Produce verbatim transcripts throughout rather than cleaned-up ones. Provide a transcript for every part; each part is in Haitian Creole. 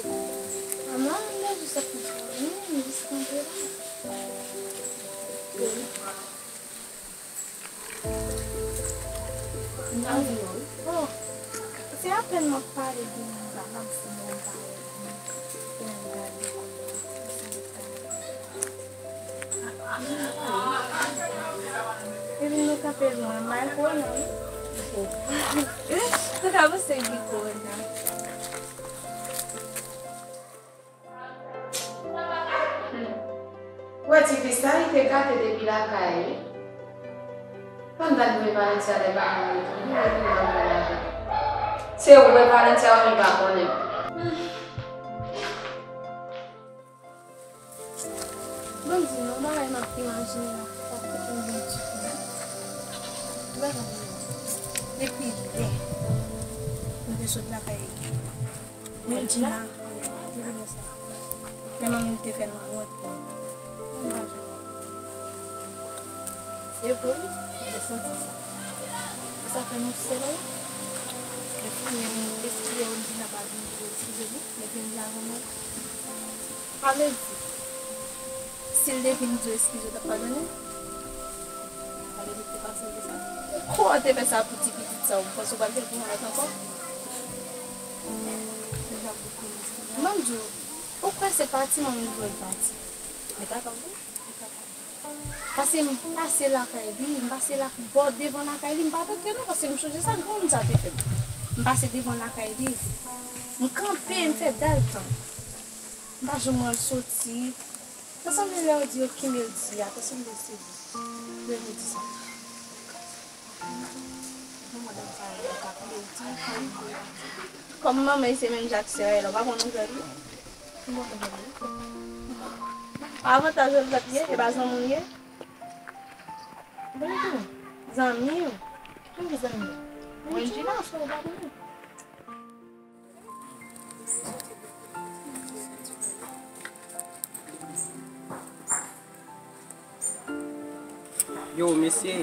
Manman, m bezwen sot nan travay, men m jis kanpe la. Oh, se apèn m ap pale de moun sa, m ap di moun sa. Epi nou kanpe lwen, m al kole, wi. Ou ka panse ki kole. Wè ti fi sa, li te gate depi lakay li. Pandan l vle Valencia de Bamon li tou, li vle vin nan men avè l. Se ou wè Valencia ou li pa konnen. Ban m di nou, yon bagay m ap imajine la, fòk pou m gen ti fi. Ou pa konprann. Depi lè m te sot lakay Mildina, te vin sa. Men manmi m te fè l wont. M pa janm. Se vre, wi, m te santi sa. Sa fè nou sèl, wi. Men kounye a, m espere Mildina pa vin pou eskize nou, men vin di avan mwen. Sa vle di, si l te vin di w eskize, w t ap padone? Sa vle di, te pase w sa. Kò w te fè sa pou ti pitit sa, w panse w pral fè l pou mwen ankò? Ban m di w, ou kwè se pati manmi m vle l pati? Men papa m wi. Paske m pase lakay li, m pase la, bò devan lakay li, m pa t antre non, paske m sonje sa granmoun sa te fè m. M pase devan lakay li, m kanpe, m fè dal tan. M pa janm wè l soti. Sa sanble lè yo di yo ki meldi a, sa sanble se li. Lè yo di sa. Kòm manman se menm jan ak sè a, ou pa konn nouvèl li. Avantaj lòt ye, e pa zanmi w ye. Zanmi w? Kòm ki zanmi w? Mwen di nan sou ou pa konnen. Yo, mesye,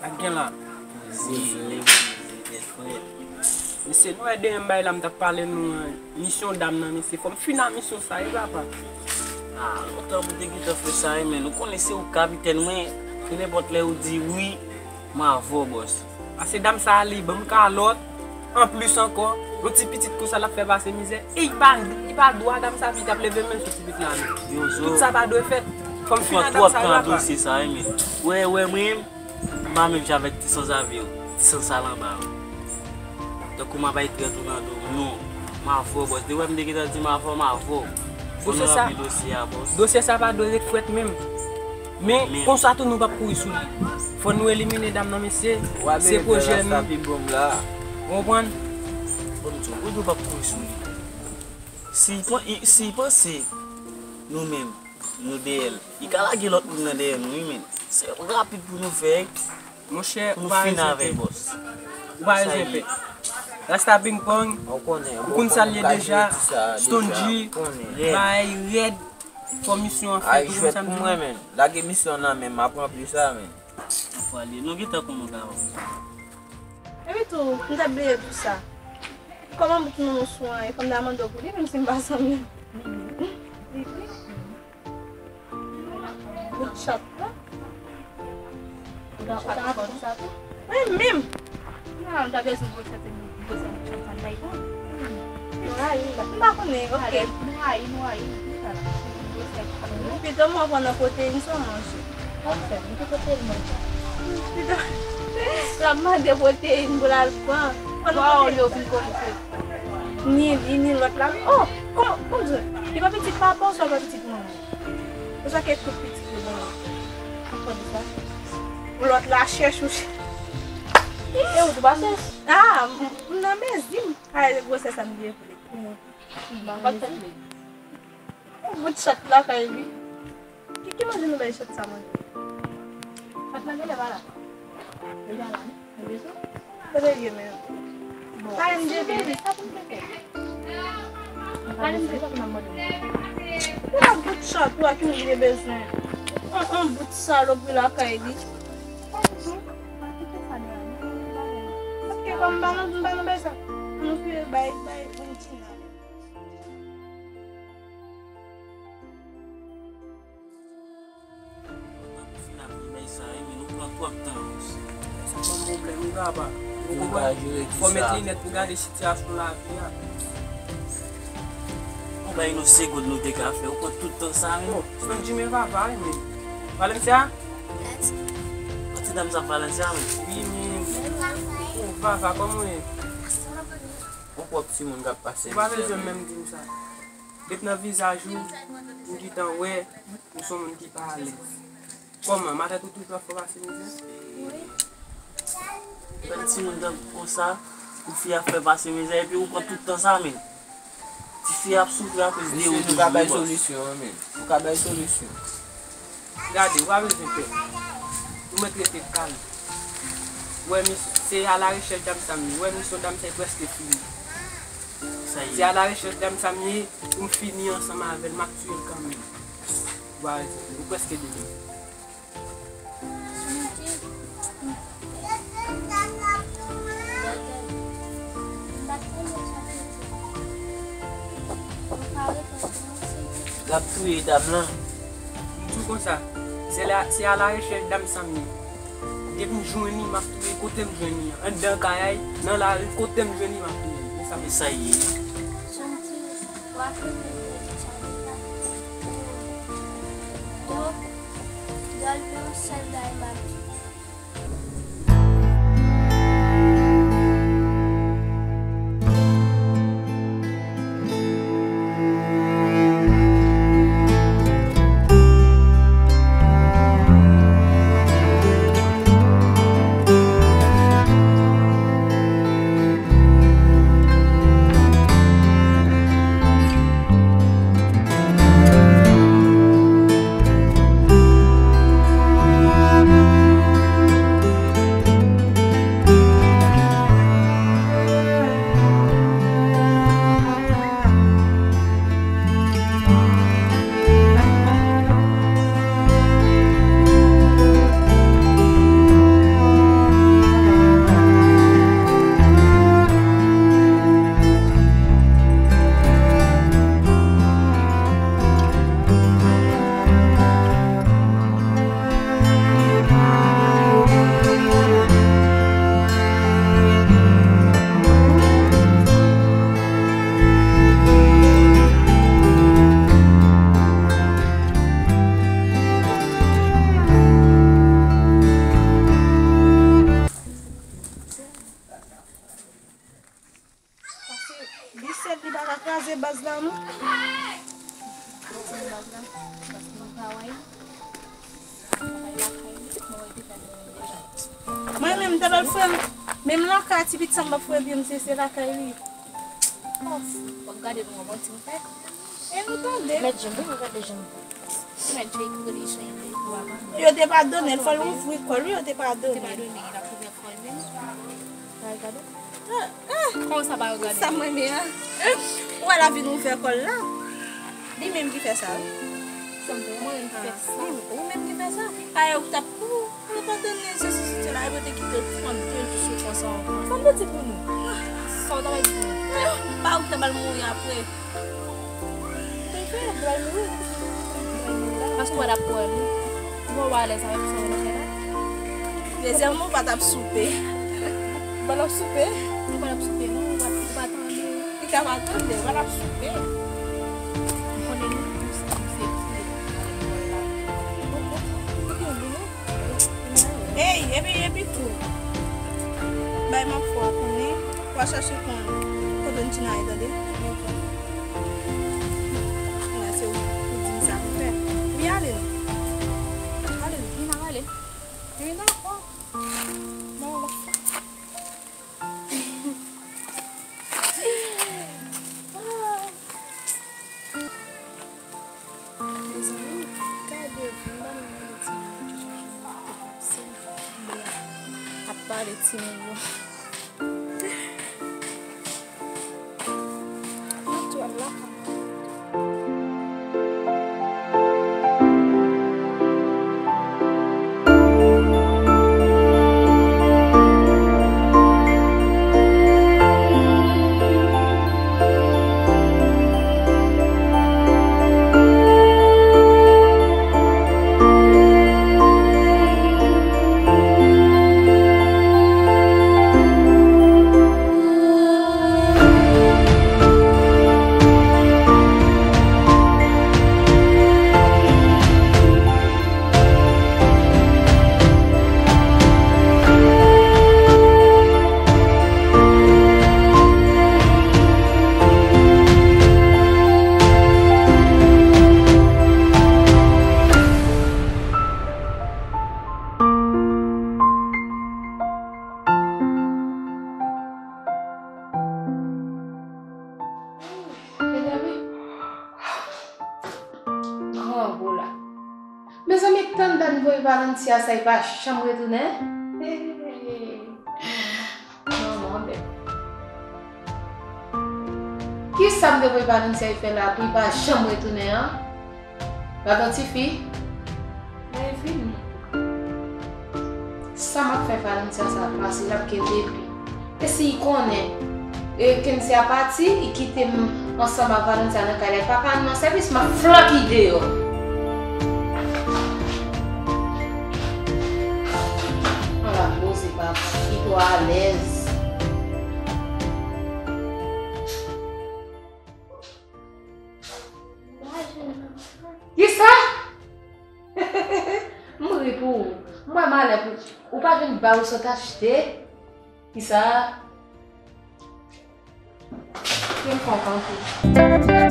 ak gen la. Poze, poze, tèt frèt. Mesye, nou wè dèyè m bay la, m t ap pale nou, eh, misyon dam nan, mesye. Fò m fin a misyon sa, wi, papa. Ah, lontan m te gentan fè sa, wi, men nou konnen se ou kapitèn mwen. Nenpòt lè ou di wi, m avè w, bòs. Pase dam sa ale, ban m kalòt. Anplis ankò, yon ti pitit konsa l ap fè pase mizè. E li pa, li pa dwa dam sa, pi t ap leve men sou ti pitit la menm. Tout sa pa dwe fèt. Fò m fin a dam sa, wi, papa. Dosye sa, wi, men. Wè, wè, mwen, m pa menm jan avèk ti sanzave yo, ti sansalanba yo. Tankou m ap bay trèt ou nan do, non. M avè w, bòs. Depi m te gentan di m avè w, m avè w. Fò nou ranpli dosye a, bòs. Dosye sa pa dwe ret frèt menm. Men, konsa tou nou p ap kouri sou li. Fò nou elimine dam nan, mesye. Se pwojè nou. Ou konprann? Bon, m di w, ou di w p ap kouri sou li. Si l pan-, i, si l panse nou menm, nou dèyè l, li ka lage lòt moun nan dèyè nou, wi, men. Se rapid pou nou fè, wi. Monchè, ou pa rezon pè. Ou pa rezon pè. Rasta pingpong, ou konn sa l ye deja. Stone G, bay rèd. Fò misyon an fèt, ou konn sa m di w. Lage misyon nan men m, m ap ranpli sa, men. Fò ale, nou gentan konn nou ka wè. Epi tou, m t ap bliye di w sa. Kòman bout nou sou an, e fò m ta mande w pou li, menm si m pa zanmi l. Bout chat la. Ou ta, ou ta rakonte sa tou? Mwen menm! Non, ou ta bezwen gwo chat, gwo chat, chat sa bay tou. Nou rayi l. M pa konnen, ok. Nou rayi, nou rayi. Pito m pran nan pwoteyin sou manje. Sa m fè, m ki pwoteyin manje. Pito l ap mande pwoteyin pou l al pran. Waw, yo vin konnen se ni li, ni lòt la. Oh, kòman, kòman di? Li pa pitit papa, oswa pa pitit manman? Oswa ke tout pitit yo bon? Ou konn sa? Lòt la chèch ou chèch. E ou tou pa chèch? Ah, m, m nan mezi m. Ay, gwosè sa m gen pou li. Yon bout chat lakay li. Ki, ki manje nou bay chat sa manje? Chat la genlè pa la. Li pa la, non? Li bezwen? Kote l ye menm? Bon, pa yon bebe. Sa pou m te fè? Pa yon bebe, sa pou m ap mande. Ou la bout chat ou a ki moun ki te bezwen. On, on bout salopri lakay li. Pa yon bebe. Pa kite sa de la. Ok, kòm m pa nan, m pa nan bay sa. Nou fè bay, bay, bay, bay, bay. Twòp tan. Sa pa pwoblèm, wi, papa. Ou konprann? Fò met linèt pou gade sitiyasyon lavi a. Yon bagay nou se gòd nou te ka fè. Ou pran tout tan sa menm. Bon, se yon djime papa, wi, men. Valencia? Yon ti dam sa Valencia, men. Wi, men. Oh, papa, kòman w ye? Yon pwòp timoun k ap pase mizè. Ou pa bezwen menm di m sa. Depi nan vizaj ou, m gentan wè ou se yon moun ki pa alèz. Kòman, matant ou toujou ap fè w pase mizè? Wi. Yon timoun tankou konsa, yon fi ap fè pase mizè, epi ou pran tout tan sa, men. Tifi ap soufri akoz de ou toujou. Mesye, nou ka bay solisyon an, men. Nou ka bay solisyon. Gade, ou pa bezwen pè. Ou mèt rete kalm. Ou wè, misye, se a la rechèch dam sa m ye. Ou wè, misyon dam sa e prèske fini. Sa ye. Se a la rechèch dam sa m ye, pou m fini ansanm avè l, m ap tiye l kanmenm. Ou pa wè, ou prèske demen. L ap touye dam lan. M di w konsa, se la, se a la rechèch dam sa m ye. Depi m jwenn li, m ap touye kote m jwenn li an. Anndan kay la, nan lari, kote m jwenn li, m ap touye l. E sa m... E sa ye. Donk, Dòl nan sèl bagay m ap di. Paske li sèl li pa ka kraze baz la non. Kraze baz la, paske li pa wè. Mwen menm, talè l frè m, menm lakay ti pitit sa m p ap foure pye m, se, se lakay li. Oh, w ap gade nou an manti m fè. E nou tande. Mèt Jan, wi, gade Jan. Mèt Jan, ki rele Jan. Yo te padone l, fò l ouvri kò l, wi, yo te padone l. Te padone l, l ap ouvè kò l menm. Gade. Ah, ah. Kòman sa pa yo gade? Sa m renmen an. Ou wè l ap vin ouvè kò l la. Li menm ki fè sa, wi. Sa m fè? Mwen menm ki fè sa. Ou menm ki fè sa. Ayè, ou t ap, ou, ou abandone se sou sitye la, epi ou te kite l trannde jou konsa ankò. Sa m te di pou nou? Sa w ta bay di pou nou? Ah, pa ou ki ta ba l mouri apre. Te fè, ou pral mouri. Paske w wè l ap wè l, wi. Ou wè w alèz avèk sa w ap fè la. Dezyèmman, ou pa t ap soupe. Ou pa t ap soupe? Ou pa t ap soupe, non. Ou pa, ou pa tande. Li ka pa tande, ou pa t ap soupe. M konnen nou tout se, se, se, Ey, epi, epi tou, bay m ap fè w konnen, w a chache konn kote Djina ye, tande? Mwen se ou, ou di m sa pou fè. Wi, ale non. Ale non. Djina, ale. Wi, dakò. Bon, bon. Mezanmi, gade vre, m pa menm gade timoun yo ki chanje nan tèt ap sen, ap pale timoun yo. Mwen tou al lakay mwen. Mezanmi, tann dat m voye Valencia sa, li pa janm retounen. Hey. Manman bèt. Kisa m te voye Valencia fè la pou li pa janm retounen an? Gad yon tifi. Lè l vini. Sa m ap fè Valencia sa pase, l ap gen depi. E si l konnen, e, Kensia pati, li kite m ansanm ak Valencia nan kay la, li pa ka rann mwen sèvis, m ap flanke l deyò. Ala poze papa, li twò alèz. Kisa? M ri pou ou. M wè malè pou ou. Ou pa jwenn ba ou sot achte. Kisa? Ke m kontan pou.